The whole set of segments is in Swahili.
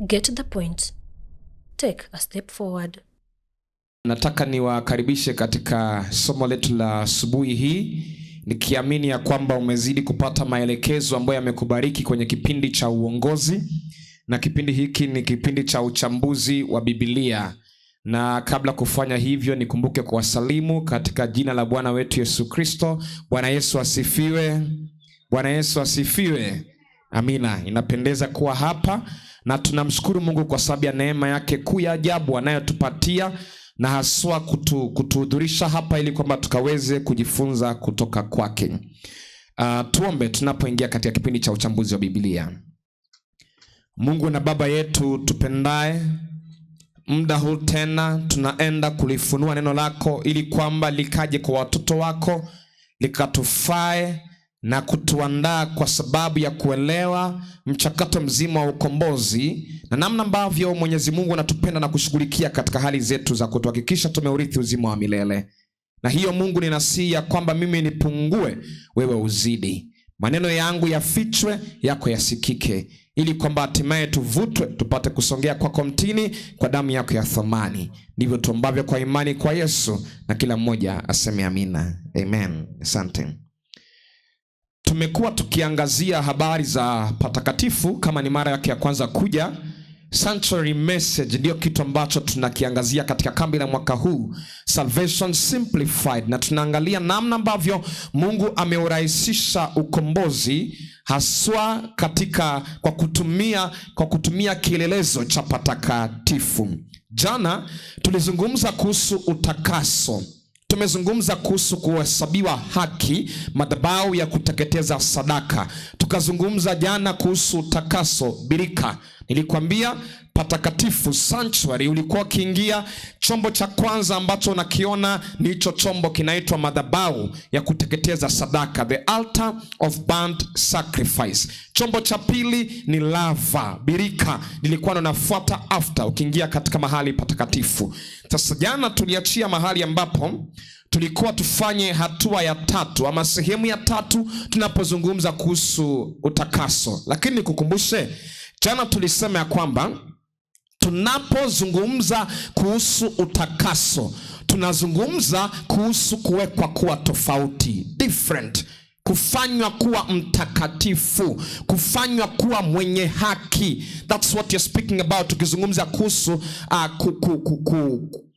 Get the point. Take a step forward. Nataka niwakaribishe katika somo letu la asubuhi hii, nikiamini ya kwamba umezidi kupata maelekezo ambayo yamekubariki kwenye kipindi cha uongozi, na kipindi hiki ni kipindi cha uchambuzi wa Biblia. Na kabla kufanya hivyo, nikumbuke kuwasalimu katika jina la Bwana wetu Yesu Kristo. Bwana Yesu asifiwe! Bwana Yesu asifiwe! Amina. Inapendeza kuwa hapa na tunamshukuru Mungu kwa sababu ya neema yake kuu ya ajabu anayotupatia na haswa kutuhudhurisha hapa ili kwamba tukaweze kujifunza kutoka kwake. Tuombe tunapoingia katika kipindi cha uchambuzi wa Biblia. Mungu na Baba yetu tupendaye, muda huu tena tunaenda kulifunua neno lako ili kwamba likaje kwa watoto wako likatufae na kutuandaa kwa sababu ya kuelewa mchakato mzima wa ukombozi na namna ambavyo Mwenyezi Mungu anatupenda na kushughulikia katika hali zetu za kutuhakikisha tumeurithi uzima wa milele. Na hiyo Mungu, ninasihi ya kwamba mimi nipungue, wewe uzidi, maneno yangu yafichwe, yako yasikike, ili kwamba hatimaye tuvutwe tupate kusongea kwako mtini kwa damu yako ya thamani. Ndivyo tuombavyo kwa imani kwa Yesu, na kila mmoja aseme amina. Amen. Asante. Tumekuwa tukiangazia habari za patakatifu. Kama ni mara yake ya kwanza kuja, Sanctuary Message ndiyo kitu ambacho tunakiangazia katika kambi la mwaka huu, Salvation Simplified, na tunaangalia namna ambavyo Mungu ameurahisisha ukombozi haswa katika kwa kutumia kielelezo cha patakatifu. Jana tulizungumza kuhusu utakaso. Tumezungumza kuhusu kuhesabiwa haki, madhabahu ya kuteketeza sadaka. Tukazungumza jana kuhusu utakaso, birika. Nilikwambia patakatifu, sanctuary, ulikuwa ukiingia, chombo cha kwanza ambacho unakiona ni hicho chombo kinaitwa madhabahu ya kuteketeza sadaka, the altar of burnt sacrifice. Chombo cha pili ni laver, birika, nilikuwa nafuata after ukiingia katika mahali patakatifu. Sasa jana tuliachia mahali ambapo tulikuwa tufanye hatua ya tatu ama sehemu ya tatu tunapozungumza kuhusu utakaso, lakini nikukumbushe, jana tulisema ya kwamba tunapozungumza kuhusu utakaso tunazungumza kuhusu kuwekwa kuwa tofauti, different, kufanywa kuwa mtakatifu, kufanywa kuwa mwenye haki. That's what you're speaking about tukizungumza kuhusu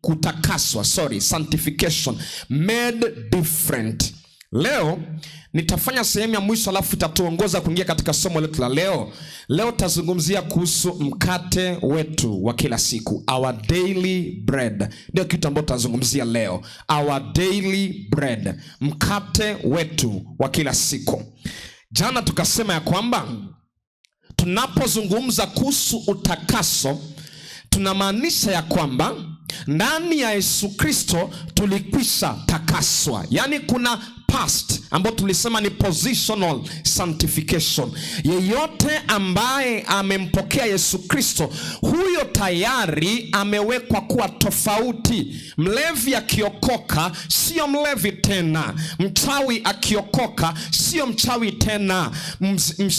kutakaswa, sorry, sanctification, made different. Leo nitafanya sehemu ya mwisho, alafu itatuongoza kuingia katika somo letu la leo. Leo tutazungumzia kuhusu mkate wetu wa kila siku, our daily bread. Ndio kitu ambacho tutazungumzia leo, our daily bread, mkate wetu wa kila siku. Jana tukasema ya kwamba tunapozungumza kuhusu utakaso tunamaanisha ya kwamba ndani ya Yesu Kristo tulikwisha takaswa, yaani kuna past ambayo tulisema ni positional sanctification. Yeyote ambaye amempokea Yesu Kristo, huyo tayari amewekwa kuwa tofauti. Mlevi akiokoka sio mlevi tena, mchawi akiokoka sio mchawi tena,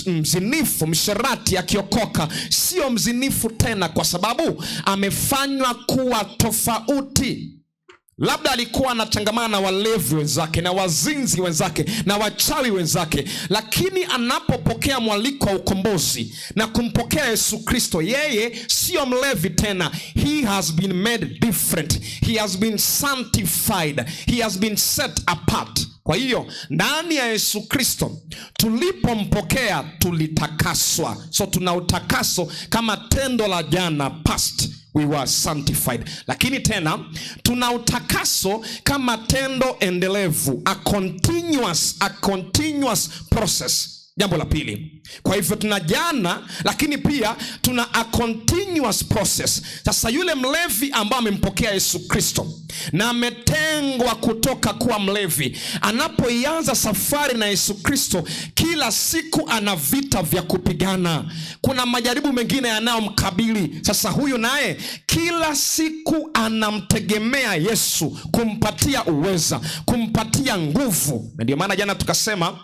mzinifu, msherati akiokoka sio mzinifu tena, kwa sababu amefanywa kuwa tofauti. Labda alikuwa anachangamana na walevi wenzake na wazinzi wenzake na wachawi wenzake, lakini anapopokea mwaliko wa ukombozi na kumpokea Yesu Kristo, yeye sio mlevi tena. He has been made different, he has been sanctified, he has been set apart. Kwa hiyo ndani ya Yesu Kristo tulipompokea tulitakaswa, so tuna utakaso kama tendo la jana, past we were sanctified, lakini tena tuna utakaso kama tendo endelevu, a continuous process. Jambo la pili. Kwa hivyo tuna jana, lakini pia tuna a continuous process. Sasa yule mlevi ambaye amempokea Yesu Kristo na ametengwa kutoka kuwa mlevi, anapoianza safari na Yesu Kristo, kila siku ana vita vya kupigana. Kuna majaribu mengine yanayomkabili. Sasa huyu naye kila siku anamtegemea Yesu kumpatia uweza, kumpatia nguvu, na ndio maana jana tukasema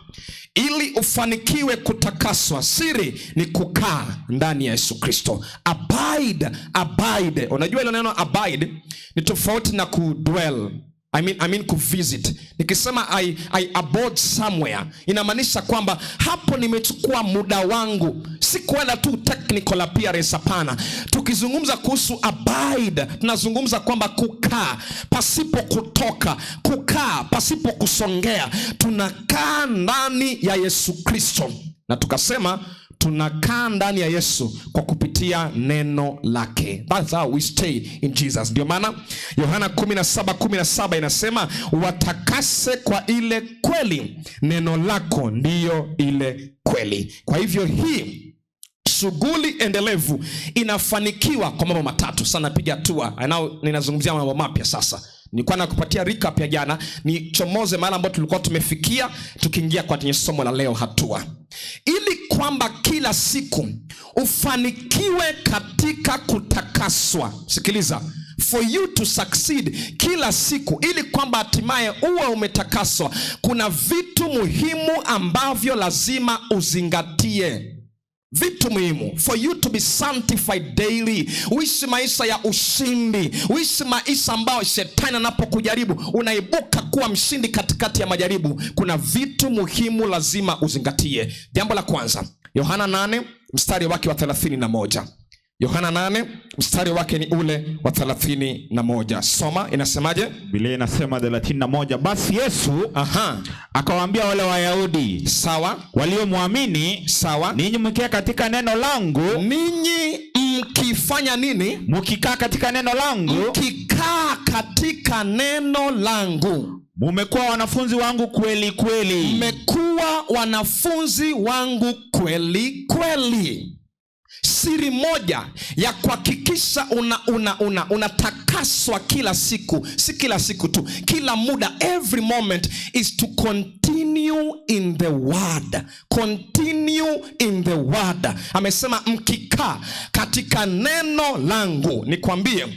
ili ufanikiwe kutakaswa kutakaswa. Siri ni kukaa ndani ya Yesu Kristo. Abide, abide. Unajua ile neno abide ni tofauti na kudwell. I mean kuvisit. Nikisema I abode somewhere, inamaanisha kwamba hapo nimechukua muda wangu, si kuenda tu technical appearance. Hapana. Tukizungumza kuhusu abide, tunazungumza kwamba kukaa pasipo kutoka, kukaa pasipo kusongea. Tunakaa ndani ya Yesu Kristo, na tukasema tunakaa ndani ya Yesu kwa kupitia neno lake. That's how we stay in Jesus. Ndio maana Yohana 17:17 inasema, watakase kwa ile kweli, neno lako ndiyo ile kweli. Kwa hivyo hii shughuli endelevu inafanikiwa kwa mambo matatu. Sana piga hatua. Now ninazungumzia mambo mapya sasa. Nilikuwa nakupatia recap ya jana, nichomoze mahali ambapo tulikuwa tumefikia, tukiingia kwenye somo la leo, hatua. Ili kwamba kila siku ufanikiwe katika kutakaswa. Sikiliza, for you to succeed kila siku, ili kwamba hatimaye uwe umetakaswa, kuna vitu muhimu ambavyo lazima uzingatie. Vitu muhimu for you to be sanctified daily, uishi maisha ya ushindi, uishi maisha ambayo shetani anapokujaribu unaibuka kuwa mshindi katikati ya majaribu. Kuna vitu muhimu lazima uzingatie. Jambo la kwanza, Yohana 8 mstari wake wa 31. Yohana 8 mstari wake ni ule wa 31. Soma, inasemaje? Biblia inasema 31, basi Yesu akawaambia wale Wayahudi waliomwamini, ninyi mkikaa katika neno langu, Ninyi mkifanya nini? Mkikaa katika neno langu, Mkikaa katika neno langu, mumekuwa wanafunzi wangu kweli kweli. Mmekuwa wanafunzi wangu kweli kweli. Siri moja ya kuhakikisha unatakaswa kila siku, si kila siku tu, kila muda, every moment, is to continue in the word. Continue in the word. Amesema mkikaa katika neno langu. Nikwambie,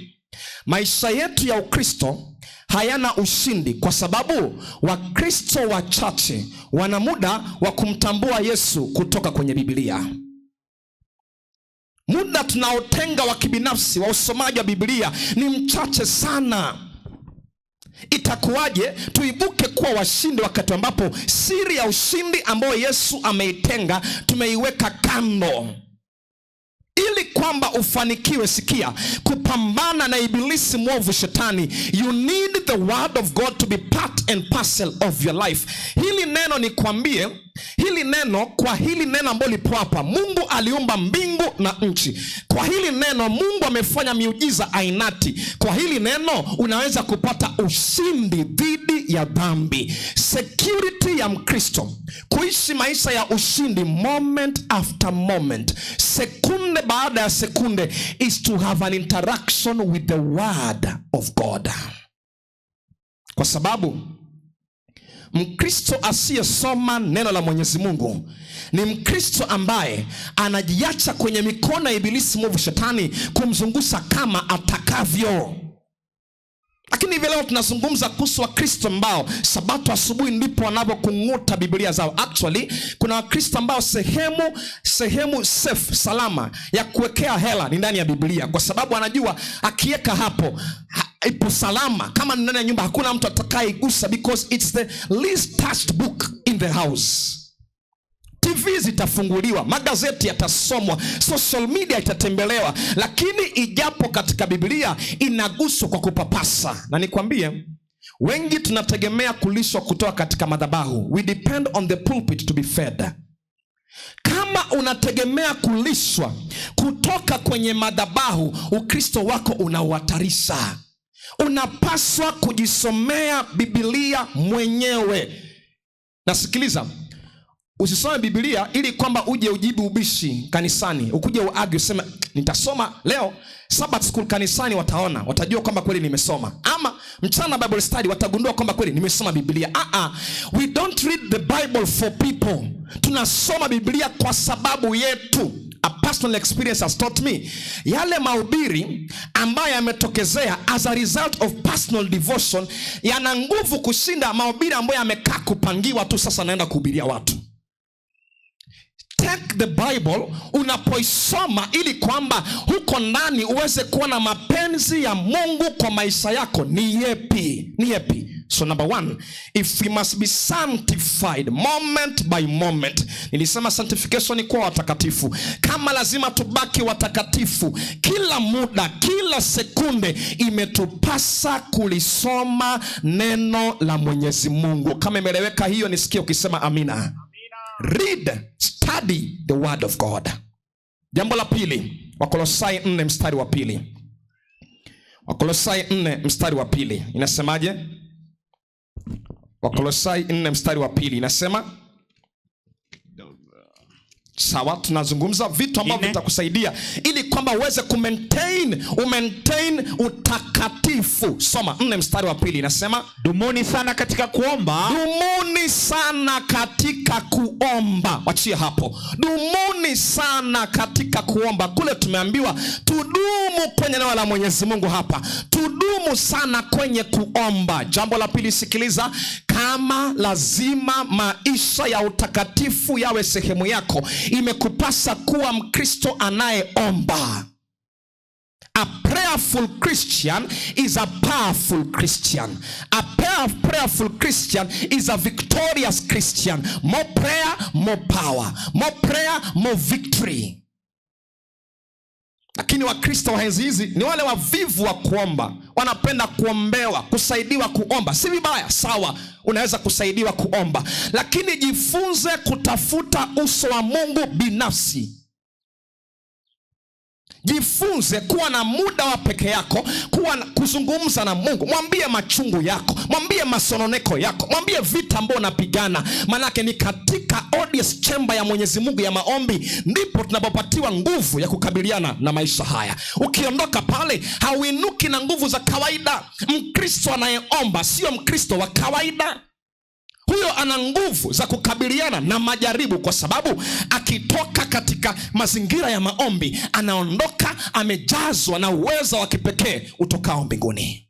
maisha yetu ya Ukristo hayana ushindi kwa sababu Wakristo wachache wana muda wa kumtambua Yesu kutoka kwenye Biblia. Muda tunaotenga wa kibinafsi wa usomaji wa Biblia ni mchache sana. Itakuwaje tuibuke kuwa washindi wakati ambapo siri ya ushindi ambayo Yesu ameitenga tumeiweka kando? Ili kwamba ufanikiwe, sikia, kupambana na ibilisi mwovu shetani, you need the word of God to be part and parcel of your life. Hili neno nikwambie, hili neno, kwa hili neno ambalo lipo hapa, Mungu aliumba mbingu na nchi. Kwa hili neno Mungu amefanya miujiza ainati. Kwa hili neno unaweza kupata ushindi dhidi ya dhambi. Security ya Mkristo kuishi maisha ya ushindi moment after moment, sekunde baada ya sekunde, is to have an interaction with the word of God, kwa sababu Mkristo asiyesoma neno la Mwenyezi Mungu ni Mkristo ambaye anajiacha kwenye mikono ya ibilisi mwovu shetani kumzungusha kama atakavyo. Lakini hivi leo tunazungumza kuhusu Wakristo ambao Sabato asubuhi ndipo wanapokung'uta Biblia zao. Actually, kuna Wakristo ambao sehemu safe, salama ya kuwekea hela ni ndani ya Biblia, kwa sababu anajua akiweka hapo ipo salama. Kama ni ndani ya nyumba, hakuna mtu atakayeigusa because it's the least touched book in the house. TV zitafunguliwa, magazeti yatasomwa, social media itatembelewa, lakini ijapo katika Biblia inaguswa kwa kupapasa. Na nikwambie, wengi tunategemea kulishwa kutoka katika madhabahu. We depend on the pulpit to be fed. Kama unategemea kulishwa kutoka kwenye madhabahu, Ukristo wako unauhatarisha. Unapaswa kujisomea Biblia mwenyewe. Nasikiliza, usisome Biblia ili kwamba uje ujibu ubishi kanisani, ukuje uargue useme nitasoma leo Sabbath school kanisani, wataona, watajua kwamba kweli nimesoma, ama mchana Bible study watagundua kwamba kweli nimesoma Biblia. Ah ah, we don't read the Bible for people. Tunasoma Biblia kwa sababu yetu. A personal experience has taught me, yale mahubiri ambayo yametokezea as a result of personal devotion yana nguvu kushinda mahubiri ambayo yamekaa kupangiwa tu, sasa naenda kuhubiria watu. Take the Bible unapoisoma, ili kwamba huko ndani uweze kuwa na mapenzi ya Mungu kwa maisha yako ni yepi, ni yepi. So number one, if we must be sanctified moment by moment. Nilisema sanctification ni kuwa watakatifu. Kama lazima tubaki watakatifu kila muda, kila sekunde, imetupasa kulisoma neno la Mwenyezi Mungu. Kama imeeleweka hiyo, nisikie ukisema amina. Read, study the word of God. Jambo la pili, Wakolosai 4 mstari wa 2. Wakolosai 4 mstari wa 2 inasemaje? Wakolosai 4 mstari wa 2 inasema, sawa, tunazungumza vitu ambavyo vitakusaidia ili kwamba uweze kumaintain utakatifu. Soma 4 mstari wa 2 inasema, dumuni sana katika kuomba. Dumuni sana katika kuomba. Wachie hapo. Dumuni sana katika kuomba. Kule tumeambiwa tudumu kwenye neno la Mwenyezi Mungu, hapa tudumu sana kwenye kuomba. Jambo la pili, sikiliza, kama lazima maisha ya utakatifu yawe sehemu yako, imekupasa kuwa Mkristo anayeomba. A prayerful Christian is a powerful Christian. A prayerful Christian is a victorious Christian. More prayer, more power. More prayer, more victory. Lakini Wakristo wa enzi hizi ni wale wavivu wa kuomba. Wanapenda kuombewa, kusaidiwa kuomba. Si vibaya, sawa, unaweza kusaidiwa kuomba. Lakini jifunze kutafuta uso wa Mungu binafsi. Jifunze kuwa na muda wa peke yako, kuzungumza na Mungu. Mwambie machungu yako, mwambie masononeko yako, mwambie vita ambayo unapigana. Manake ni katika audience chamber ya Mwenyezi Mungu ya maombi ndipo tunapopatiwa nguvu ya kukabiliana na maisha haya. Ukiondoka pale hauinuki na nguvu za kawaida. Mkristo anayeomba sio Mkristo wa kawaida. Huyo ana nguvu za kukabiliana na majaribu, kwa sababu akitoka katika mazingira ya maombi anaondoka amejazwa na uwezo wa kipekee utokao mbinguni.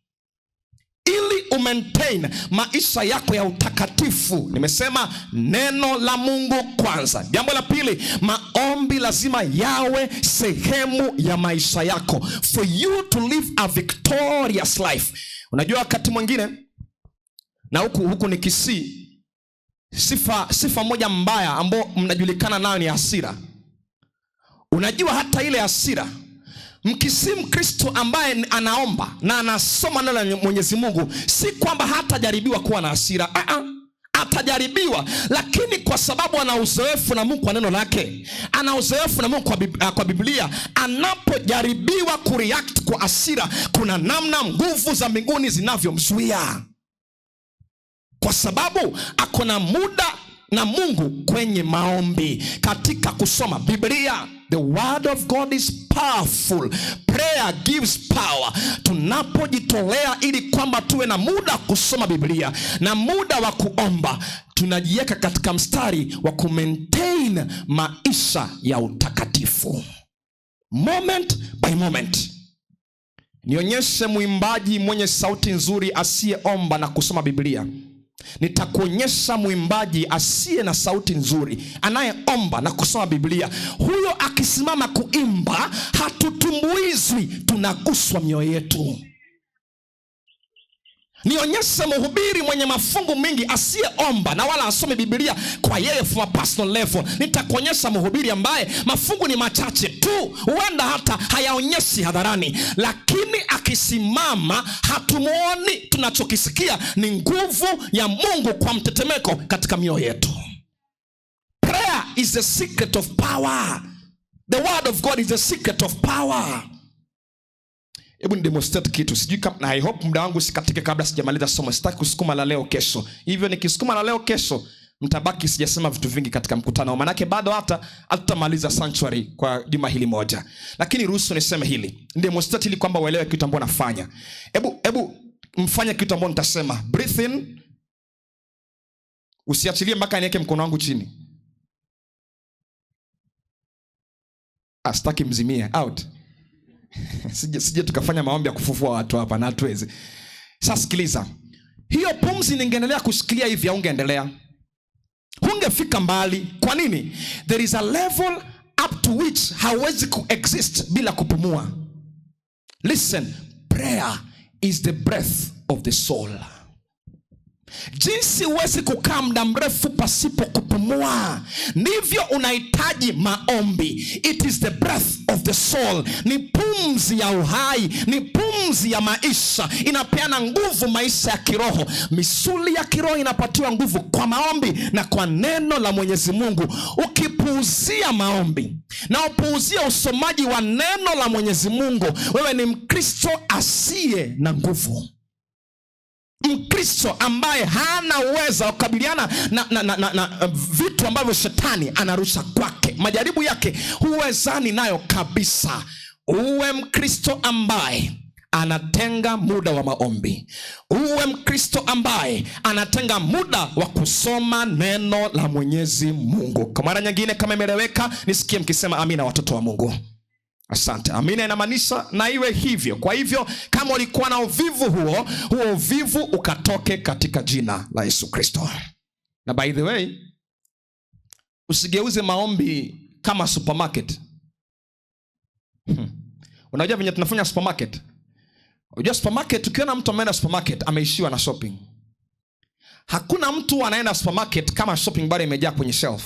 Ili umaintain maisha yako ya utakatifu, nimesema neno la Mungu kwanza. Jambo la pili, maombi lazima yawe sehemu ya maisha yako for you to live a victorious life. Unajua wakati mwingine, na huku ni Kisii, sifa moja mbaya ambayo mnajulikana nayo ni hasira. Unajua hata ile hasira, Mkisii Mkristo ambaye anaomba na anasoma neno la Mwenyezi Mungu, si kwamba hatajaribiwa kuwa na hasira. Atajaribiwa, lakini kwa sababu ana uzoefu na Mungu kwa neno lake, ana uzoefu na Mungu kwa Biblia, anapojaribiwa kureact kwa hasira, kuna namna nguvu za mbinguni zinavyomzuia. Kwa sababu ako na muda na Mungu kwenye maombi, katika kusoma Biblia. The word of God is powerful. Prayer gives power. Tunapojitolea ili kwamba tuwe na muda kusoma Biblia na muda wa kuomba, tunajiweka katika mstari wa kumaintain maisha ya utakatifu. Moment by moment. Nionyeshe mwimbaji mwenye sauti nzuri asiyeomba na kusoma Biblia. Nitakuonyesha mwimbaji asiye na sauti nzuri anayeomba na kusoma Biblia. Huyo akisimama kuimba hatutumbuizwi, tunaguswa mioyo yetu. Nionyeshe mhubiri mwenye mafungu mingi asiyeomba na wala asome Biblia kwa yeye from a personal level. Nitakuonyesha mhubiri ambaye mafungu ni machache tu, huenda hata hayaonyeshi hadharani, lakini akisimama hatumuoni. Tunachokisikia ni nguvu ya Mungu kwa mtetemeko katika mioyo yetu. Prayer is the secret of power. The word of God is the secret of power. Hebu ni demonstrate kitu. Sijui kama, na I hope muda wangu usikatike kabla sijamaliza somo. Sitaki kusukuma la leo kesho. Hivyo nikisukuma la leo kesho, mtabaki sijasema vitu vingi katika mkutano. Manake bado hata hatutamaliza sanctuary kwa juma hili moja. Lakini ruhusu niseme hili. Demonstrate ili kwamba uelewe kitu ambacho nafanya. Hebu mfanye kitu ambacho nitasema. Breathe in. Usiachilie mpaka niweke mkono wangu chini. Sitaki mzimie. Out. Sije tukafanya maombi ya kufufua watu hapa na hatuwezi. Sasa sikiliza. Hiyo pumzi ningeendelea kushikilia hivi haungeendelea. Hungefika mbali. Kwa nini? There is a level up to which hauwezi kuexist bila kupumua. Listen, prayer is the breath of the soul. Jinsi huwezi kukaa muda mrefu pasipo kupumua, ndivyo unahitaji maombi. It is the breath of the soul. Ni pumzi ya uhai, ni pumzi ya maisha, inapeana nguvu maisha ya kiroho. Misuli ya kiroho inapatiwa nguvu kwa maombi na kwa neno la Mwenyezi Mungu. Ukipuuzia maombi na upuuzia usomaji wa neno la Mwenyezi Mungu, wewe ni Mkristo asiye na nguvu, Mkristo ambaye hana uwezo wa kukabiliana na vitu ambavyo shetani anarusha kwake, majaribu yake huwezani nayo kabisa. Uwe Mkristo ambaye anatenga muda wa maombi, uwe Mkristo ambaye anatenga muda wa kusoma neno la Mwenyezi Mungu. Kwa mara nyingine, kama imeeleweka, nisikie mkisema amina, watoto wa Mungu. Asante. Amina inamaanisha na iwe hivyo. Kwa hivyo kama ulikuwa na uvivu huo, huo uvivu ukatoke katika jina la Yesu Kristo. Na by the way, usigeuze maombi kama supermarket. Unajua venye tunafanya supermarket? Unajua supermarket, ukiona mtu ameenda supermarket ameishiwa na shopping. Hakuna mtu anaenda supermarket kama shopping bado imejaa kwenye shelf.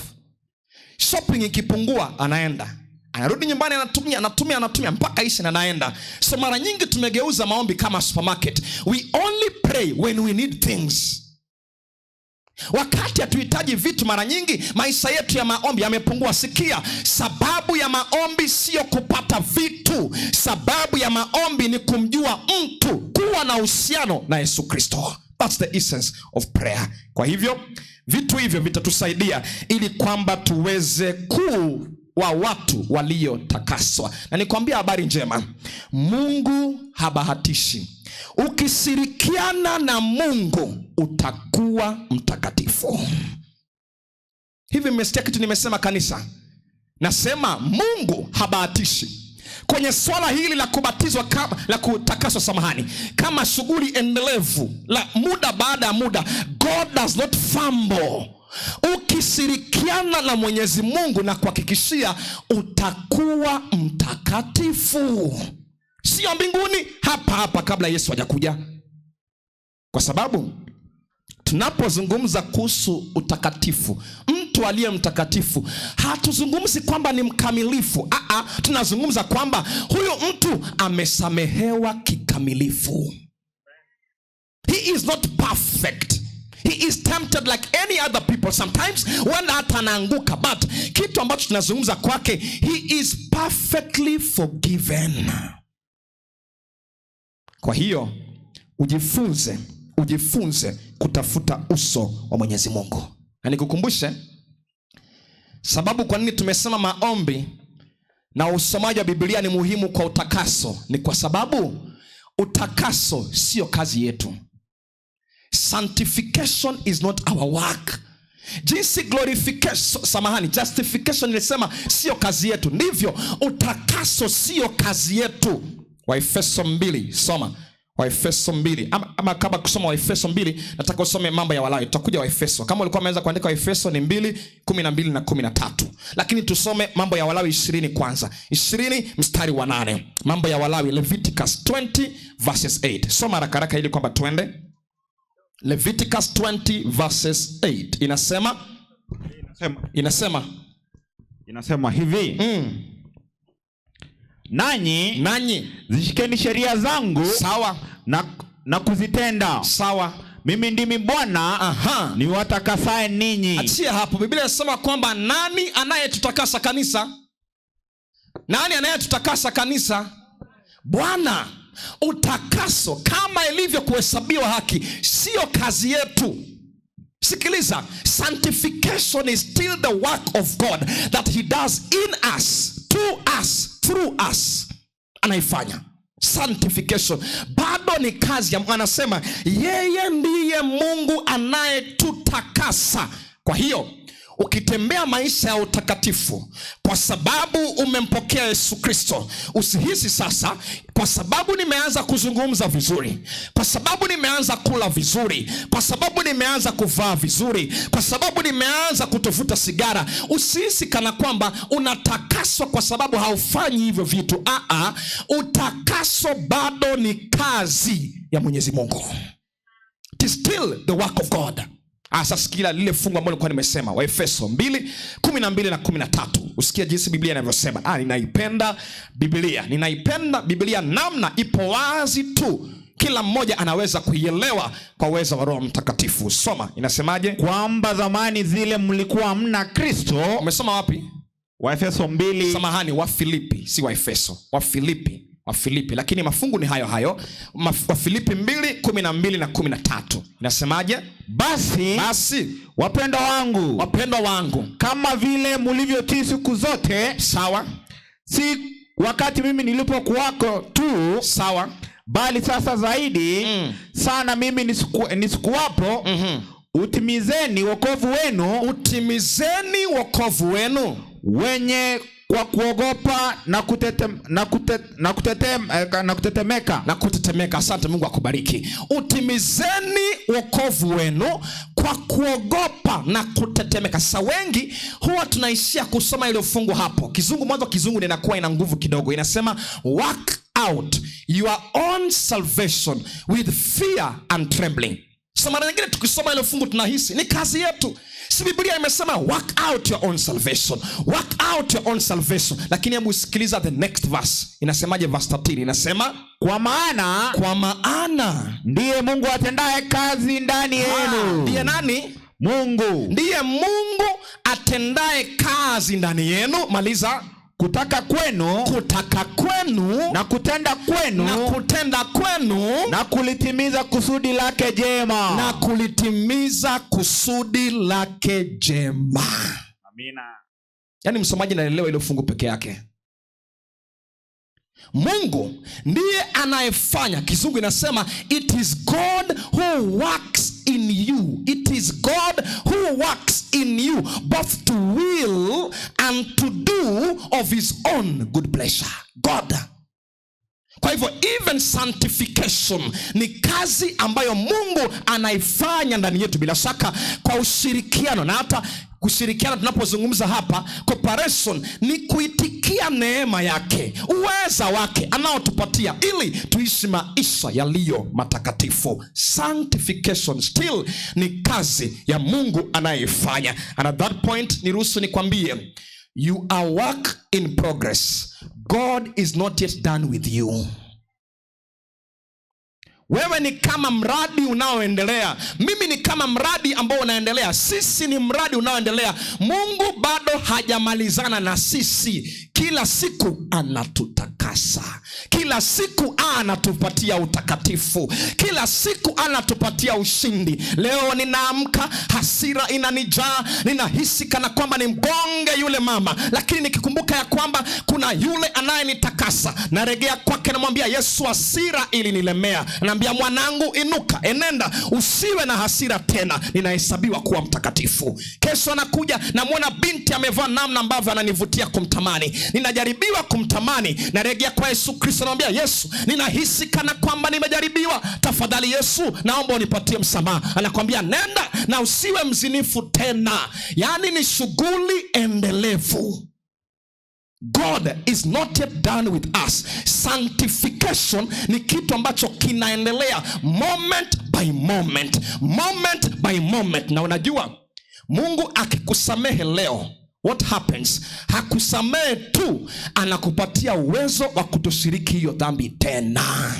Shopping ikipungua anaenda, anarudi nyumbani, anatumia, anatumia, anatumia mpaka iishe na anaenda. So mara nyingi tumegeuza maombi kama supermarket. We only pray when we need things. Wakati hatuhitaji vitu, mara nyingi maisha yetu ya maombi yamepungua. Sikia, sababu ya maombi sio kupata vitu. Sababu ya maombi ni kumjua mtu, kuwa na uhusiano na Yesu Kristo. That's the essence of prayer. Kwa hivyo vitu hivyo vitatusaidia ili kwamba tuweze kuwa watu waliotakaswa. Na nikwambia habari njema, Mungu habahatishi. Ukishirikiana na Mungu utakuwa mtakatifu. Hivi mmesikia kitu nimesema kanisa? Nasema Mungu habahatishi kwenye swala hili la kubatizwa kama, la kutakaswa, samahani, kama shughuli endelevu la muda baada ya muda. God does not fumble. Ukishirikiana na Mwenyezi Mungu na kuhakikishia utakuwa mtakatifu, sio mbinguni, hapa hapa kabla Yesu hajakuja. Kwa sababu tunapozungumza kuhusu utakatifu, mtu aliye mtakatifu, hatuzungumzi kwamba ni mkamilifu. Aa, tunazungumza kwamba huyu mtu amesamehewa kikamilifu. He is not perfect. He is tempted like any other people. Sometimes huenda hata anaanguka, but kitu ambacho tunazungumza kwake, he is perfectly forgiven. Kwa hiyo ujifunze kutafuta uso wa Mwenyezi Mungu. Na nikukumbushe sababu kwa nini tumesema maombi na usomaji wa Biblia ni muhimu kwa utakaso, ni kwa sababu utakaso sio kazi yetu. Sanctification is not our work. Jinsi glorification, samahani, justification nilisema sio kazi yetu, ndivyo utakaso sio kazi yetu. Waefeso 2, soma Waefeso 2. Ama kabla kusoma Waefeso 2, nataka usome mambo ya Walawi. Tutakuja Waefeso. Kama ulikuwa umeanza kuandika Waefeso ni 2:12 na 13. Lakini tusome mambo ya Walawi 20 kwanza. 20 mstari wa 8. Mambo ya Walawi, Leviticus 20 verses 8. Soma haraka haraka ili kwamba tuende. Leviticus 20 verses 8. Inasema? Inasema. Inasema. Inasema hivi. Nanyi, Nanyi zishikeni sheria zangu na kuzitenda. Mimi ndimi Bwana niwatakasaye ninyi. Achia hapo. Biblia inasema kwamba nani anayetutakasa kanisa? Nani anayetutakasa kanisa? Bwana. Utakaso kama ilivyo kuhesabiwa haki sio kazi yetu. Sikiliza, sanctification is still the work of God that he does in us, to us, through us. Anaifanya sanctification bado ni kazi ya Mungu. Anasema yeye ndiye Mungu anayetutakasa. Kwa hiyo Ukitembea maisha ya utakatifu kwa sababu umempokea Yesu Kristo, usihisi sasa kwa sababu nimeanza kuzungumza vizuri, kwa sababu nimeanza kula vizuri, kwa sababu nimeanza kuvaa vizuri, kwa sababu nimeanza kutovuta sigara, usihisi kana kwamba unatakaswa kwa sababu haufanyi hivyo vitu. Utakaso bado ni kazi ya Mwenyezi Mungu. It is still the work of God. Sasa sikia lile fungu ambalo nilikuwa nimesema, Waefeso 2:12 na 13. Usikie jinsi Biblia inavyosema. Ninaipenda Biblia. Ninaipenda Biblia namna ipo wazi tu. Kila mmoja anaweza kuielewa kwa uwezo wa Roho Mtakatifu. Soma, inasemaje? Kwamba zamani zile mlikuwa hamna Kristo. Umesoma wapi? Waefeso 2. Samahani, Wafilipi, si Waefeso. Wafilipi. Wafilipi, lakini mafungu ni hayo hayo. Wafilipi 2:12 na 13. Inasemaje? Basi wapendwa wangu, wapendwa wangu, kama vile mlivyotii siku zote, sawa, si wakati mimi nilipokuwako tu, sawa, bali sasa zaidi sana mimi nisikuwapo, utimizeni wokovu wenu, utimizeni wokovu wenu wenye kwa kuogopa na kutetemeka. Na kutetemeka. Asante, Mungu akubariki. Utimizeni wokovu wenu kwa kuogopa na kutetemeka. Sasa wengi huwa tunaishia kusoma ile fungu hapo. Kizungu mwanzo, kizungu inakuwa ina nguvu kidogo. Inasema work out your own salvation with fear and trembling. So mara nyingine tukisoma ile fungu tunahisi ni kazi yetu. Si Biblia imesema work out your own salvation, work out your own salvation. Lakini hebu sikiliza the next verse. Inasemaje verse 13? Inasema kwa maana ndiye Mungu atendaye kazi ndani yenu. Ndiye nani? Mungu. Ndiye Mungu atendaye kazi ndani yenu. Maliza. Kutaka kwenu, kutaka kwenu, na kutenda kwenu, na kutenda kwenu, na kulitimiza kusudi lake jema, na kulitimiza kusudi lake jema. Amina. Yaani msomaji anaelewa ile fungu peke yake. Mungu ndiye anayefanya. Kizungu inasema it is God who works in you. It is God who works in you both to will and to do of his own good pleasure. God. Kwa hivyo even sanctification ni kazi ambayo Mungu anaifanya ndani yetu, bila shaka kwa ushirikiano. Na hata kushirikiana tunapozungumza hapa, cooperation ni kuitikia neema yake, uweza wake anaotupatia ili tuishi maisha yaliyo matakatifu. Sanctification still ni kazi ya Mungu anayeifanya. And at that point niruhusu nikwambie, you are work in progress. God is not yet done with you. Wewe ni kama mradi unaoendelea. Mimi ni kama mradi ambao unaendelea. Sisi ni mradi unaoendelea. Mungu bado hajamalizana na sisi. Kila siku anatutakasa. Kila siku anatupatia utakatifu. Kila siku anatupatia ushindi. Leo ninaamka, hasira inanijaa, ninahisi kana kwamba ni mgonge yule mama, lakini nikikumbuka ya kwamba kuna yule anayenitakasa, naregea kwake, namwambia Yesu, hasira ilinilemea. Naambia mwanangu, inuka, enenda, usiwe na hasira tena, ninahesabiwa kuwa mtakatifu. Kesho anakuja, namuona binti amevaa namna ambavyo ananivutia kumtamani, ninajaribiwa kumtamani, naregea kwa Yesu Kristo, namwambia Yesu, ninahisi kana kwamba nimejaribiwa, tafadhali Yesu, naomba unipatie msamaha. Anakuambia nenda na usiwe mzinifu tena. Yani ni shughuli endelevu. God is not yet done with us. Sanctification ni kitu ambacho kinaendelea moment by moment, moment by moment. Na unajua Mungu akikusamehe leo, what happens? Hakusamehe tu, anakupatia uwezo wa kutoshiriki hiyo dhambi tena.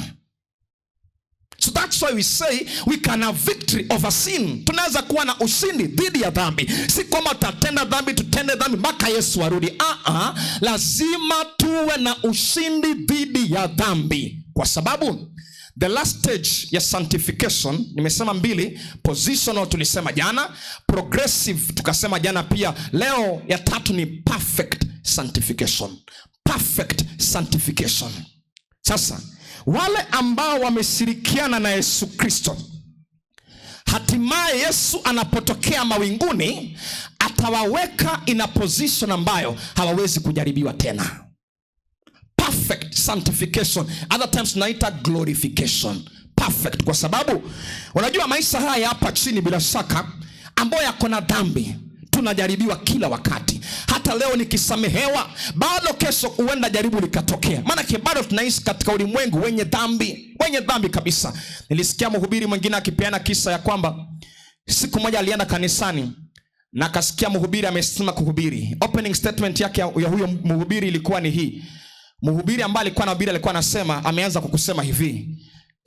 So that's why we say we can have victory over sin. Tunaweza kuwa na ushindi dhidi ya dhambi. Si kwamba tutatenda dhambi, tutende dhambi mpaka Yesu arudi. Lazima tuwe na ushindi dhidi ya dhambi. Kwa sababu the last stage ya sanctification, nimesema mbili, positional tulisema jana, progressive tukasema jana pia, leo ya tatu ni perfect sanctification. Perfect sanctification. Sasa wale ambao wameshirikiana na Yesu Kristo Hatimaye Yesu anapotokea mawinguni atawaweka in a position ambayo hawawezi kujaribiwa tena. Perfect sanctification, other times tunaita glorification. Perfect kwa sababu unajua maisha haya hapa chini bila shaka ambayo yako na dhambi, tunajaribiwa kila wakati. Hata leo nikisamehewa, bado kesho huenda jaribu likatokea. Maanake bado tunaishi katika ulimwengu wenye dhambi, wenye dhambi kabisa. Nilisikia mhubiri mwingine akipeana kisa ya kwamba siku moja alienda kanisani na akasikia mhubiri amesimama kuhubiri. Opening statement yake ya huyo mhubiri ilikuwa ni hii. Mhubiri ambaye alikuwa anahubiri alikuwa anasema, ameanza kwa kusema hivi: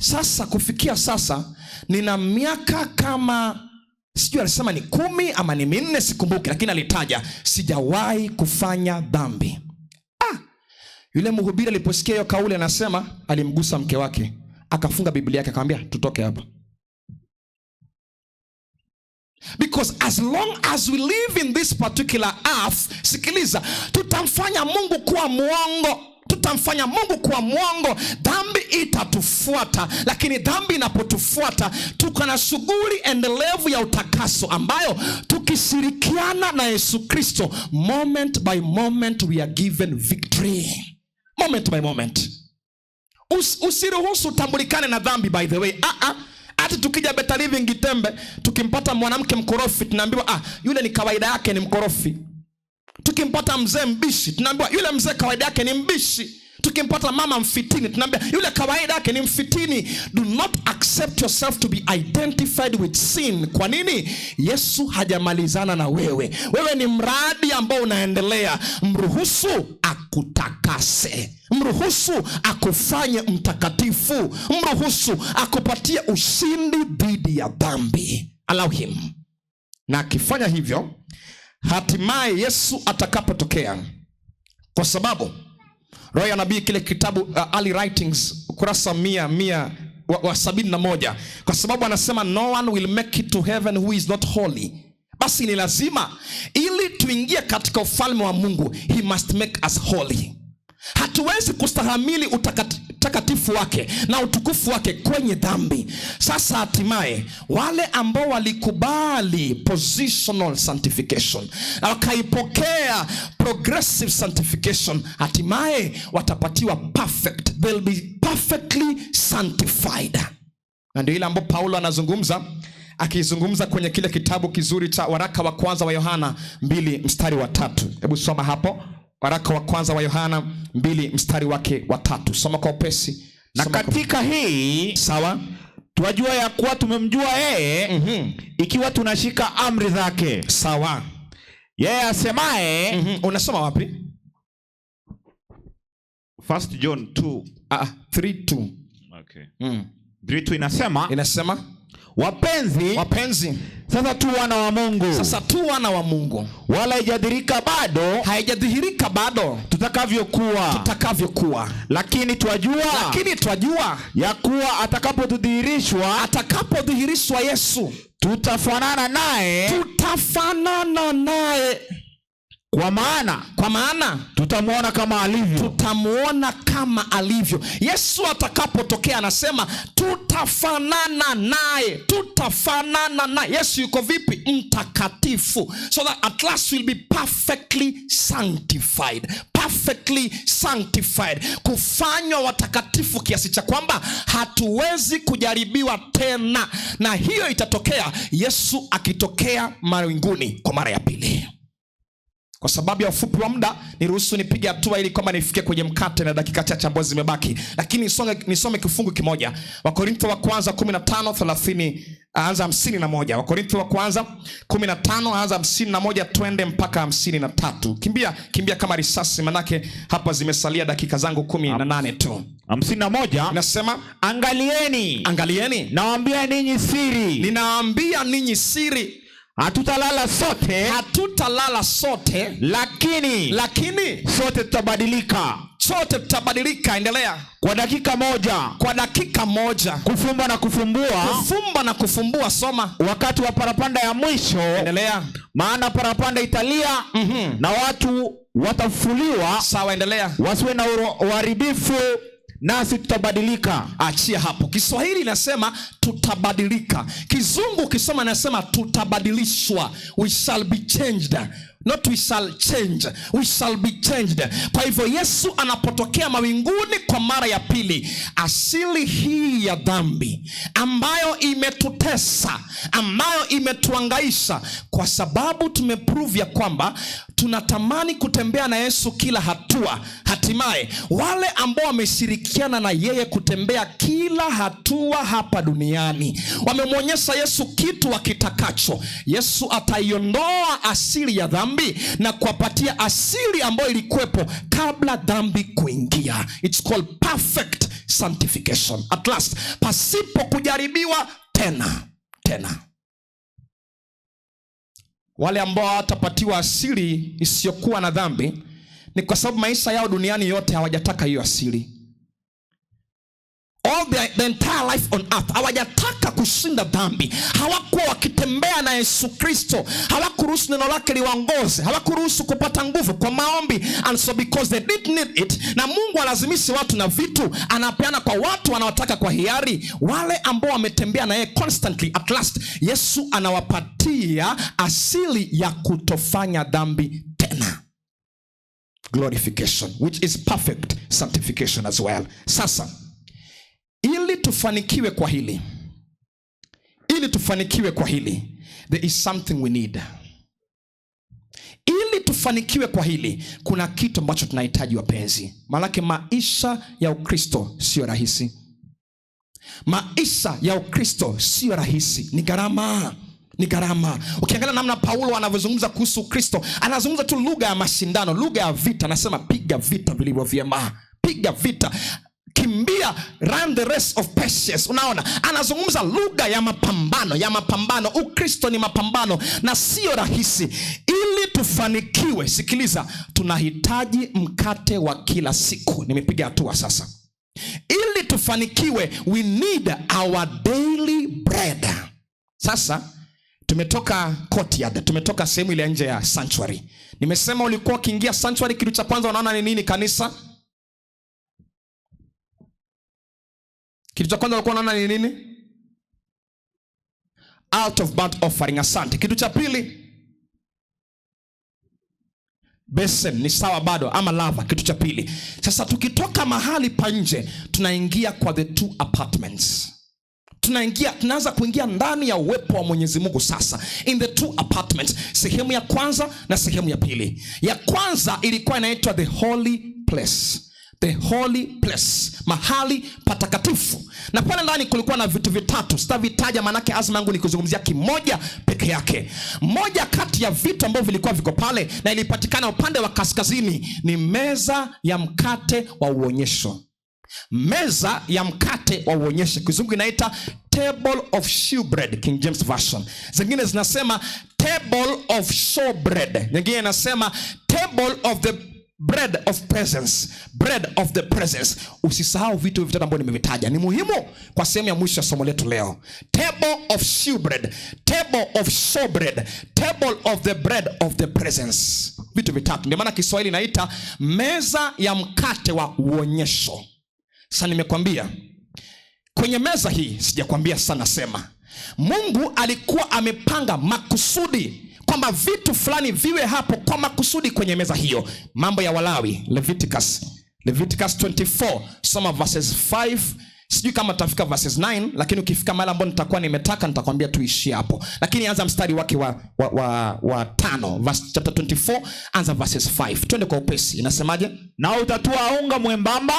sasa kufikia sasa nina miaka kama sijui alisema ni 10 ama ni 4 sikumbuki, lakini alitaja sijawahi kufanya dhambi. Yule mhubiri aliposikia hiyo kauli anasema alimgusa mke wake, akafunga Biblia yake akamwambia tutoke hapa. Because as long as we live in this particular earth, sikiliza, tutamfanya Mungu kuwa mwongo. Tutamfanya Mungu kuwa mwongo. Dhambi itatufuata, lakini dhambi inapotufuata tuko na shughuli endelevu ya utakaso ambayo tukishirikiana na Yesu Kristo, moment by moment we are given victory. Moment by moment. Usiruhusu utambulikane na dhambi, by the way. Hata tukija Better Living Gitembe, tukimpata mwanamke mkorofi tunaambiwa yule ni kawaida yake ni mkorofi. Tukimpata mzee mbishi tunaambiwa yule mzee kawaida yake ni mbishi. Tukimpata mama mfitini tunaambiwa yule kawaida yake ni mfitini. Do not accept yourself to be identified with sin. Kwa nini? Yesu hajamalizana na wewe. Wewe ni mradi ambao unaendelea. Mruhusu akutakase. Mruhusu akufanye mtakatifu. Mruhusu akupatie ushindi dhidi ya dhambi. Allow him. Na akifanya hivyo, hatimaye Yesu atakapotokea, kwa sababu Roho ya Nabii kile kitabu Early Writings ukurasa 171, kwa sababu anasema no one will make it to heaven who is not holy. Basi ni lazima ili tuingie katika ufalme wa Mungu, he must make us holy. Hatuwezi kustahamili utakatifu wake na utukufu wake kwenye dhambi. Sasa hatimaye wale ambao walikubali positional sanctification na wakaipokea progressive sanctification, hatimaye watapatiwa perfect. They'll be perfectly sanctified. Na ndio ile ambapo Paulo anazungumza, akizungumza kwenye kile kitabu kizuri cha waraka wa kwanza wa Yohana 2 mstari wa 3. Hebu soma hapo. Waraka wa kwanza wa Yohana 2 mstari wake wa 3. Soma kwa upesi. Na katika hii sawa, twajua ya kuwa tumemjua yeye, ikiwa tunashika amri zake. Sawa. Yeye asemaye, Unasoma wapi? 1 John 2. 3:2. Okay. 3:2 inasema, Inasema wapenzi, sasa tu wana wa Mungu. Sasa tu wana wa Mungu. Wala haijadhihirika bado, haijadhihirika bado tutakavyokuwa. Lakini twajua, ya kuwa atakapodhihirishwa Yesu, tutafanana naye, Kwa maana tutamuona kama alivyo. Tutamuona kama alivyo. Yesu atakapotokea anasema tutafanana naye. Tutafanana naye. Yesu yuko vipi? Mtakatifu. So that at last we'll be perfectly sanctified. Perfectly sanctified. Kufanywa watakatifu kiasi cha kwamba hatuwezi kujaribiwa tena. Na hiyo itatokea Yesu akitokea mawinguni kwa mara ya pili. Kwa sababu ya ufupi wa muda, niruhusu nipige hatua ili kwamba nifike kwenye mkate na dakika chache ambazo zimebaki. Lakini nisome kifungu kimoja. Wakorintho wa kwanza 15:30 anza 51. Wakorintho wa kwanza 15 anza 51 twende mpaka 53. Kimbia kama risasi, manake hapa zimesalia dakika zangu 18 tu. 51 inasema, angalieni, nawaambia ninyi siri, ninawaambia ninyi siri, hatutalala sote, lakini sote tutabadilika. Sote tutabadilika. Endelea. Kwa dakika moja, kufumba na kufumbua, soma. Wakati wa parapanda ya mwisho. Endelea. Maana parapanda italia, na watu watafufuliwa. Sawa, endelea. Wasiwe na uharibifu, Nasi tutabadilika. Achia hapo. Kiswahili inasema tutabadilika. Kizungu ukisoma inasema tutabadilishwa. We shall be changed. Not we shall change. We shall be changed. Kwa hivyo Yesu anapotokea mawinguni kwa mara ya pili, asili hii ya dhambi ambayo imetutesa, ambayo imetuangaisha, kwa sababu tumeprove ya kwamba tunatamani kutembea na Yesu kila hatua, hatimaye wale ambao wameshirikiana na yeye kutembea kila hatua hapa duniani wamemwonyesha Yesu kitu wakitakacho. Yesu ataiondoa asili ya dhambi na kuwapatia asili ambayo ilikuwepo kabla dhambi kuingia. It's called perfect sanctification. At last, pasipo kujaribiwa tena tena. Wale ambao hawatapatiwa asili isiyokuwa na dhambi ni kwa sababu maisha yao duniani yote hawajataka hiyo asili. All the entire life on earth hawajataka kushinda dhambi. Hawakuwa wakitembea na Yesu Kristo, hawakuruhusu neno lake liwaongoze, hawakuruhusu kupata nguvu kwa maombi. And so because they didn't need it, na Mungu alazimishi watu na vitu, anapeana kwa watu wanaotaka kwa hiari. Wale ambao wametembea na yeye constantly, at last Yesu anawapatia asili ya kutofanya dhambi tena. Glorification, which is perfect sanctification as well. Sasa ili tufanikiwe kwa hili, ili tufanikiwe kwa hili, there is something we need. Ili tufanikiwe kwa hili, kuna kitu ambacho tunahitaji wapenzi. Maanake maisha ya Ukristo sio rahisi. Maisha ya Ukristo sio rahisi, ni gharama. Ni gharama. Ukiangalia namna Paulo anavyozungumza kuhusu Ukristo, anazungumza tu lugha ya mashindano, lugha ya vita. Anasema piga vita vilivyo vyema, piga vita, kimbia, run the race of patience. Unaona, anazungumza lugha ya mapambano, ya mapambano. Ukristo ni mapambano na sio rahisi. Ili tufanikiwe, sikiliza, tunahitaji mkate wa kila siku. Nimepiga hatua sasa. Ili tufanikiwe, we need our daily bread. Sasa tumetoka courtyard, tumetoka sehemu ile nje ya sanctuary. Nimesema ulikuwa ukiingia sanctuary, kitu cha kwanza unaona ni nini kanisa? Kitu cha kwanza ulikuwa unaona ni nini? Out of burnt offering, asante. Kitu cha pili, basin, ni sawa bado, ama lava, kitu cha pili. Sasa tukitoka mahali pa nje, tunaingia kwa the two apartments. Tunaanza kuingia ndani ya uwepo wa Mwenyezi Mungu sasa. In the two apartments, sehemu ya kwanza na sehemu ya pili. Ya kwanza ilikuwa inaitwa the holy place. The holy place, mahali patakatifu. Na pale ndani kulikuwa na vitu vitatu. Sitavitaja manake azma yangu ni kuzungumzia kimoja peke yake. Moja kati ya vitu ambavyo vilikuwa viko pale na ilipatikana upande wa kaskazini ni meza ya mkate wa uonyesho. Meza ya mkate wa uonyesho, kizungu inaita table of shewbread, King James Version. Zingine zinasema table of showbread. Nyingine inasema table of the bread of presence, bread of the presence. Usisahau vitu vitatu ambavyo nimevitaja, ni muhimu kwa sehemu ya mwisho ya somo letu leo. Table of shewbread, table of showbread, table of the bread of the presence. Vitu vitatu. Ndio maana Kiswahili inaita meza ya mkate wa uonyesho. Sasa nimekwambia kwenye meza hii, sijakwambia sana, sema Mungu alikuwa amepanga makusudi kwamba vitu fulani viwe hapo kwa makusudi kwenye meza hiyo. Mambo ya Walawi, Leviticus 24, soma verses 5. Sijui kama tutafika verses 9, lakini ukifika mahali ambapo nitakuwa nimetaka nitakwambia tuishie hapo. Lakini anza mstari wake wa 5, verse chapter 24, anza verses 5. Twende kwa upesi. Inasemaje? Na utatua unga mwembamba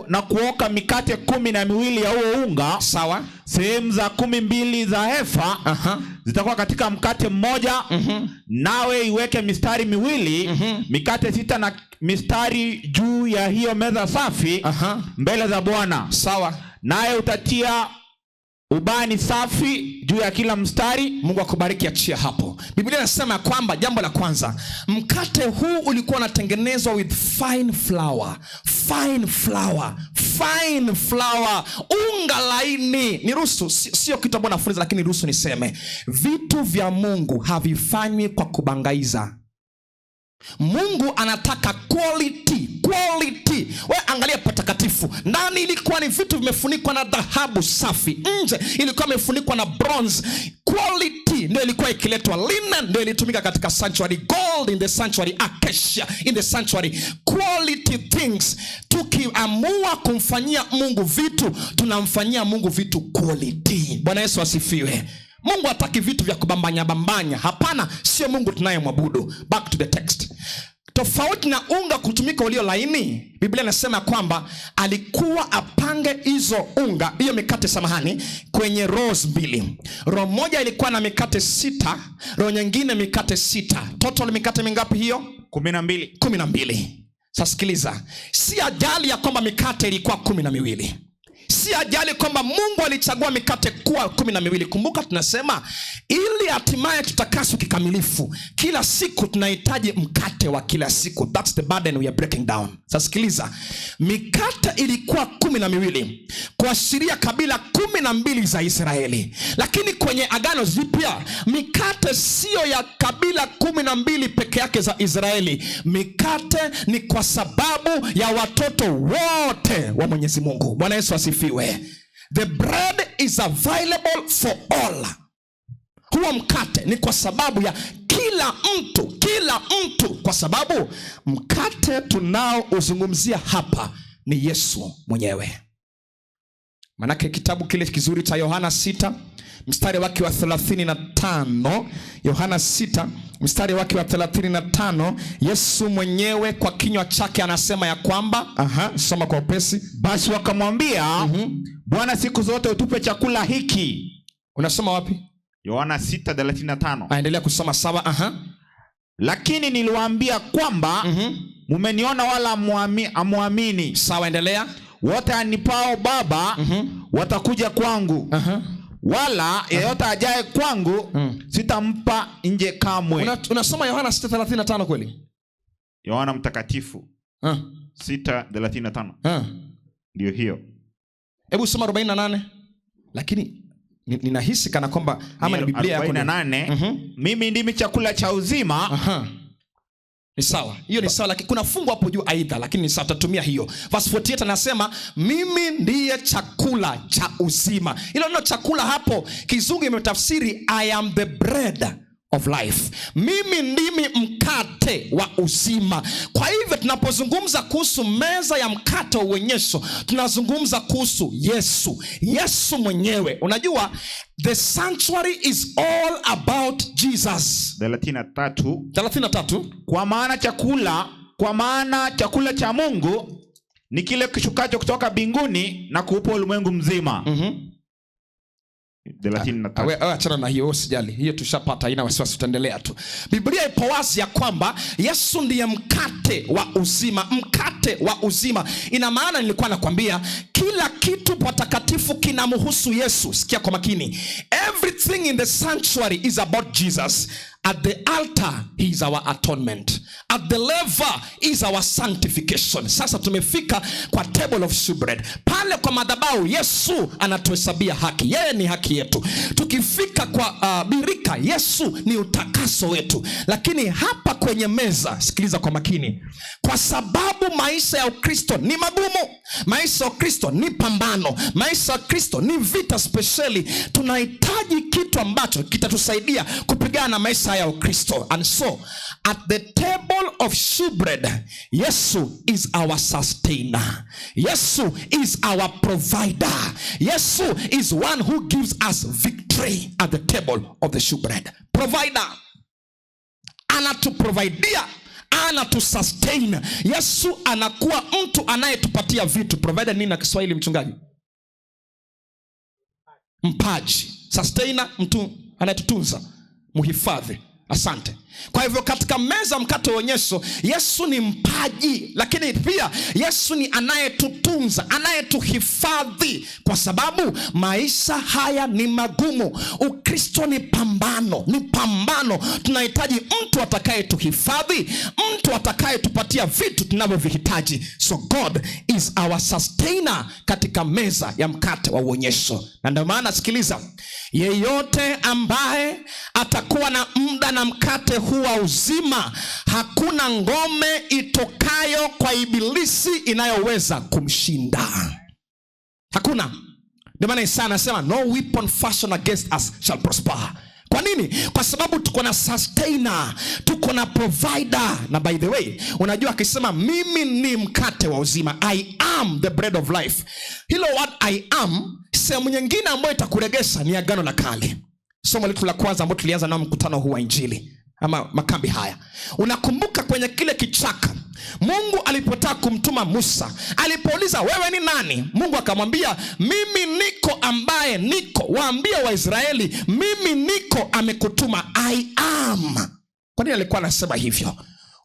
na kuoka mikate 12 ya huo unga. Sawa. Sehemu za 12 za hefa zitakuwa katika mkate mmoja. Nawe iweke mistari miwili, mikate 6 na mistari juu ya hiyo meza safi mbele za Bwana. Sawa. Naye utatia ubani safi juu ya kila mstari. Mungu akubariki, achia hapo. Biblia inasema kwamba jambo la kwanza, mkate huu ulikuwa unatengenezwa with fine flour. Fine flour, fine flour, unga laini. Niruhusu, sio kitu ambacho nafunza, lakini niruhusu niseme, vitu vya Mungu havifanywi kwa kubangaiza. Mungu anataka quality, Quality. We angalia patakatifu, ndani ilikuwa ni vitu vimefunikwa na dhahabu safi, nje ilikuwa imefunikwa na bronze. Quality ndio ilikuwa ikiletwa. Linen ndio ilitumika katika sanctuary, gold in the sanctuary, acacia in the sanctuary. Quality things. Tukiamua kumfanyia Mungu vitu, tunamfanyia Mungu vitu quality. Bwana Yesu asifiwe. Mungu hataki vitu vya kubambanya bambanya. Hapana, sio Mungu tunayemwabudu. Back to the text. Tofauti na unga kutumika ulio laini, Biblia inasema kwamba alikuwa apange hizo unga, hiyo mikate samahani, kwenye rows mbili. Row moja ilikuwa na mikate 6, row nyingine mikate 6. Total mikate mingapi hiyo? 12. 12. Sasa sikiliza, si ajali ya kwamba mikate ilikuwa 12. Si ajali kwamba Mungu alichagua mikate kuwa 12. Kumbuka tunasema ili hatimaye tutakaswe kikamilifu, kila siku tunahitaji mkate wa kila siku. That's the burden we are breaking down. Sasa sikiliza, mikate ilikuwa 12 kuashiria kabila 12 za Israeli. Lakini kwenye Agano Jipya mikate sio ya kabila 12 peke yake za Israeli. Mikate ni kwa sababu ya watoto wote wa Mwenyezi Mungu. Bwana Yesu asifiwe. The bread is available for all. Huo mkate ni kwa sababu ya kila mtu, kila mtu, kwa sababu mkate tunaouzungumzia hapa ni Yesu mwenyewe. Manake kitabu kile kizuri cha Yohana 6 mstari wake wa 35, Yohana 6 mstari wake wa 35, Yesu mwenyewe kwa kinywa chake anasema ya kwamba, soma kwa upesi. Basi wakamwambia, Bwana, siku zote utupe chakula hiki. Unasoma wapi? Yohana 6:35. Aendelea kusoma, sawa. Lakini niliwaambia kwamba mumeniona wala hamuamini. Sawa, endelea. Wote anipao Baba watakuja kwangu. Wala yeyote ajaye kwangu sitampa nje kamwe. Unasoma Yohana 6:35 kweli? Yohana mtakatifu 6:35. Ndio hiyo. Hebu soma 48. Lakini ninahisi kana kwamba ama ni Biblia yako ni 48. Mimi ndimi chakula cha uzima. Ni sawa. Hiyo ni sawa, lakini kuna fungu hapo juu aidha, lakini ni sawa, tutatumia hiyo. Verse 48 anasema mimi ndiye chakula cha uzima. Hilo neno chakula hapo kizungu imetafsiri I am the bread of life. Mimi ndimi mkate wa uzima. Kwa hivyo tunapozungumza kuhusu meza ya mkate wa uonyesho, tunazungumza kuhusu Yesu. Yesu mwenyewe. Unajua the sanctuary is all about Jesus. 33. 33. Kwa maana chakula cha Mungu ni kile kishukacho kutoka mbinguni na kuupa ulimwengu mzima. 33. Achana na hiyo, usijali. Hiyo tushapata, haina wasiwasi, tutaendelea tu. Biblia ipo wazi ya kwamba Yesu ndiye mkate wa uzima, mkate wa uzima. Ina maana nilikuwa nakwambia kila kitu patakatifu kinamhusu Yesu. Sikia kwa makini. Everything in the sanctuary is about Jesus. At the altar he is our atonement. At the laver is our sanctification. Sasa tumefika kwa table of shewbread. Pale kwa madhabahu Yesu anatuhesabia haki. Yeye ni haki yetu. Tukifika kwa birika, Yesu ni utakaso wetu. Lakini hapa kwenye meza, sikiliza kwa makini. Kwa sababu maisha ya Ukristo ni magumu. Maisha ya Ukristo ni pambano. Maisha ya Kristo ni vita speciali. Tunahitaji kitu ambacho kitatusaidia kupigana na maisha ya Ukristo. And so at the table of shewbread, Yesu is our sustainer. Yesu is our provider. Yesu is one who gives us victory at the table of the shewbread. Provider. Anatuprovidea, anatusustain. Yesu anakuwa mtu anayetupatia vitu. Provider nini na Kiswahili mchungaji? Mpaji. Sustainer, mtu anayetutunza, muhifadhi. Asante. Kwa hivyo katika meza mkate wa onyesho, Yesu ni mpaji, lakini pia Yesu ni anayetutunza, anayetuhifadhi, kwa sababu maisha haya ni magumu. Ukristo ni pambano, ni pambano. Tunahitaji mtu atakayetuhifadhi, mtu atakayetupatia anatupatia vitu tunavyovihitaji. So God is our sustainer katika meza ya mkate wa uonyesho. Na ndio maana sikiliza, yeyote ambaye atakuwa na muda na mkate huu wa uzima, hakuna ngome itokayo kwa ibilisi inayoweza kumshinda. Hakuna. Ndio maana Isaya anasema, "No weapon fashioned against us shall prosper." Kwa nini? Kwa sababu tuko na sustainer, tuko na provider. Na by the way, unajua akisema, "Mimi ni mkate wa uzima, I am the bread of life," hilo word "I am", sehemu nyingine ambayo itakuregesha ni Agano la Kale, somo letu la kwanza ambalo tulianza nao mkutano huu wa injili ama makambi haya. Unakumbuka kwenye kile kichaka, Mungu alipotaka kumtuma Musa, alipouliza, "Wewe ni nani?" Mungu akamwambia, "Mimi niko ambaye niko. Waambie Waisraeli mimi niko amekutuma, I am." Kwa nini alikuwa anasema hivyo?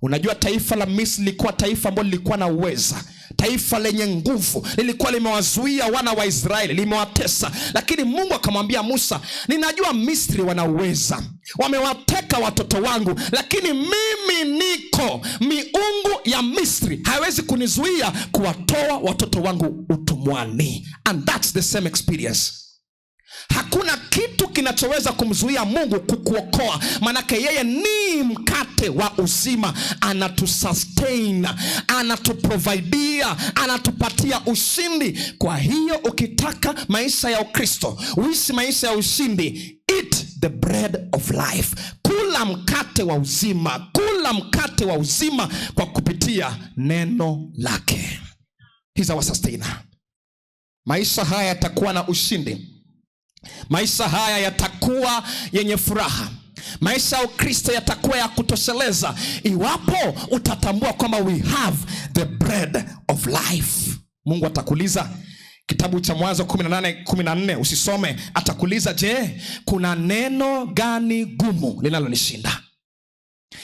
Unajua taifa la Misri lilikuwa taifa ambalo lilikuwa na uweza, taifa lenye nguvu, lilikuwa limewazuia wana wa Israeli, limewatesa. Lakini Mungu akamwambia Musa, "Ninajua Misri wanauweza, wamewateka watoto wangu, lakini mimi niko. Miungu ya Misri haiwezi kunizuia kuwatoa watoto wangu utumwani." And that's the same experience. Hakuna kitu kinachoweza kumzuia Mungu kukuokoa, manake yeye ni mkate wa uzima. Anatusustain, anatuprovidia, anatupatia ushindi. Kwa hiyo ukitaka maisha ya Ukristo uishi maisha ya ushindi, eat the bread of life, kula mkate wa uzima, kula mkate wa uzima kwa kupitia neno lake. He's our sustainer. Maisha haya yatakuwa na ushindi. Maisha haya yatakuwa yenye furaha. Maisha ya Ukristo yatakuwa ya kutosheleza iwapo utatambua kwamba we have the bread of life. Mungu atakuuliza, kitabu cha Mwanzo 18:14, usisome, atakuuliza, "Je, kuna neno gani gumu linalonishinda?"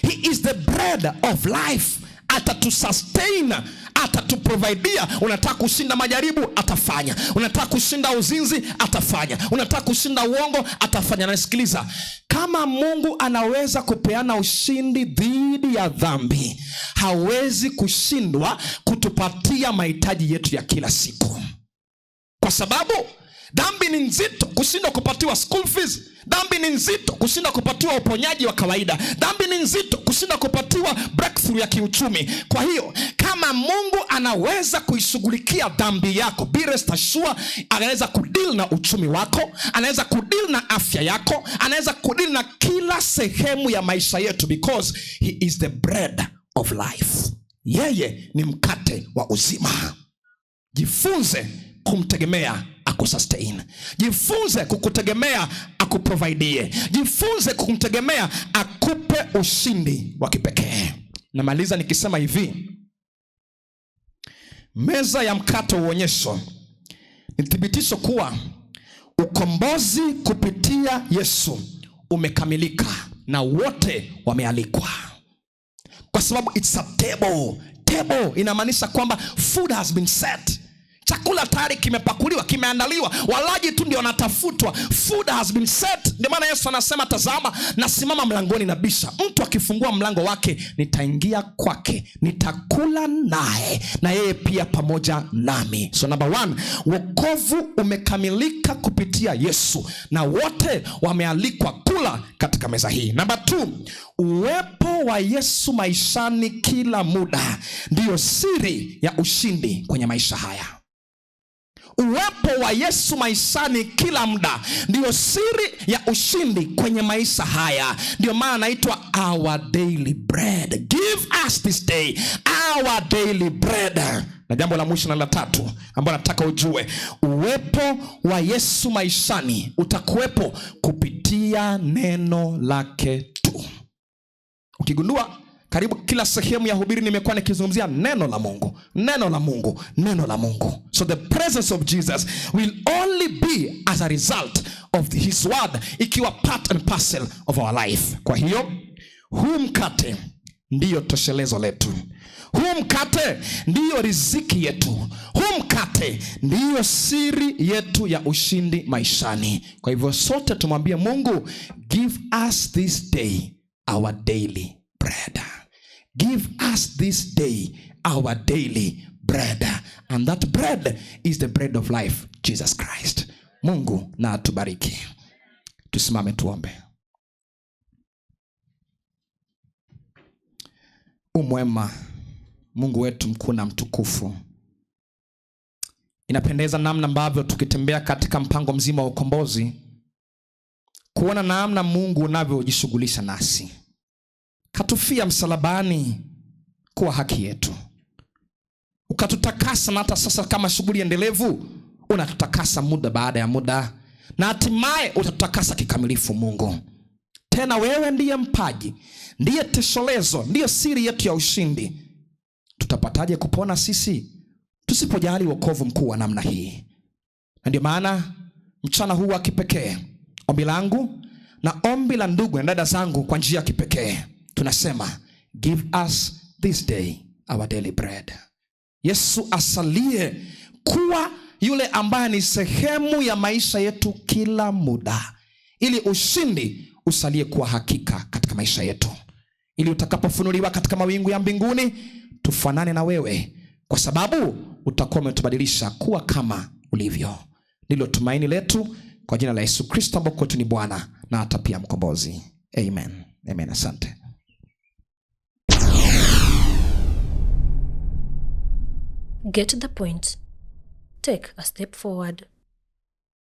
He is the bread of life. Atatusustain, atatuprovidia. Unataka kushinda majaribu, atafanya. Unataka kushinda uzinzi, atafanya. Unataka kushinda uongo, atafanya. Nasikiliza, kama Mungu anaweza kupeana ushindi dhidi ya dhambi, hawezi kushindwa kutupatia mahitaji yetu ya kila siku? Kwa sababu dhambi ni nzito kushindwa kupatiwa school fees. Dhambi ni nzito kushindwa kupatiwa uponyaji wa kawaida. Dhambi ni nzito kushindwa kupatiwa breakthrough ya kiuchumi. Kwa hiyo kama Mungu anaweza kuishughulikia dhambi yako, be rest assured, anaweza kudeal na uchumi wako, anaweza kudeal na afya yako, anaweza kudeal na kila sehemu ya maisha yetu, because he is the bread of life. Yeye ni mkate wa uzima. Jifunze kumtegemea akusustain. Jifunze kukutegemea akuprovidie. Jifunze kumtegemea akupe ushindi wa kipekee. Namaliza nikisema hivi, meza ya mkate wa uonyesho ni thibitisho kuwa ukombozi kupitia Yesu umekamilika na wote wamealikwa, kwa sababu it's a table. Table inamaanisha kwamba food has been set, chakula tayari kimepakuliwa, kimeandaliwa, walaji tu ndio wanatafutwa. Food has been set. Ndio maana Yesu anasema, "Tazama, nasimama mlangoni nabisha. Mtu akifungua mlango wake, nitaingia kwake, nitakula naye na yeye pia pamoja nami." So number one, wokovu umekamilika kupitia Yesu na wote wamealikwa kula katika meza hii. Number two, uwepo wa Yesu maishani kila muda ndiyo siri ya ushindi kwenye maisha haya. Uwepo wa Yesu maishani kila muda ndiyo siri ya ushindi kwenye maisha haya. Ndio maana anaitwa our daily bread. Give us this day our daily bread. Na jambo la mwisho na la tatu ambalo nataka ujue, uwepo wa Yesu maishani utakuwepo kupitia neno lake tu. Ukigundua, karibu kila sehemu ya hubiri nimekuwa nikizungumzia neno la Mungu, neno la Mungu, neno la Mungu. So the presence of Jesus will only be as a result of his word ikiwa part and parcel of our life. Kwa hiyo huu mkate ndiyo toshelezo letu, huu mkate ndiyo riziki yetu, huu mkate ndiyo siri yetu ya ushindi maishani. Kwa hivyo sote tumwambie Mungu, "Give us this day our daily bread." Give us this day our daily bread. And that bread is the bread of life, Jesus Christ. Mungu na atubariki. Tusimame tuombe. Umwema Mungu wetu mkuu na mtukufu, inapendeza namna ambavyo tukitembea katika mpango mzima wa ukombozi, kuona namna Mungu unavyojishughulisha nasi. Katufia msalabani kuwa haki yetu, ukatutakasa, na hata sasa kama shughuli endelevu unatutakasa muda baada ya muda, na hatimaye utatutakasa kikamilifu. Mungu, tena wewe ndiye mpaji, ndiye tesholezo, ndiye siri yetu ya ushindi. Tutapataje kupona sisi tusipojali wokovu mkuu wa namna hii? Na ndio maana mchana huu wa kipekee, ombi langu na ombi la ndugu na dada zangu kwa njia ya kipekee, tunasema give us this day our daily bread. Yesu asalie kuwa yule ambaye ni sehemu ya maisha yetu kila muda, ili ushindi usalie kuwa hakika katika maisha yetu, ili utakapofunuliwa katika mawingu ya mbinguni tufanane na wewe, kwa sababu utakuwa umetubadilisha kuwa kama ulivyo. Ndilo tumaini letu kwa jina la Yesu Kristo, ambao kwetu ni Bwana na hata pia Mkombozi. Amen. Amen. Asante. Get the point. Take a step forward.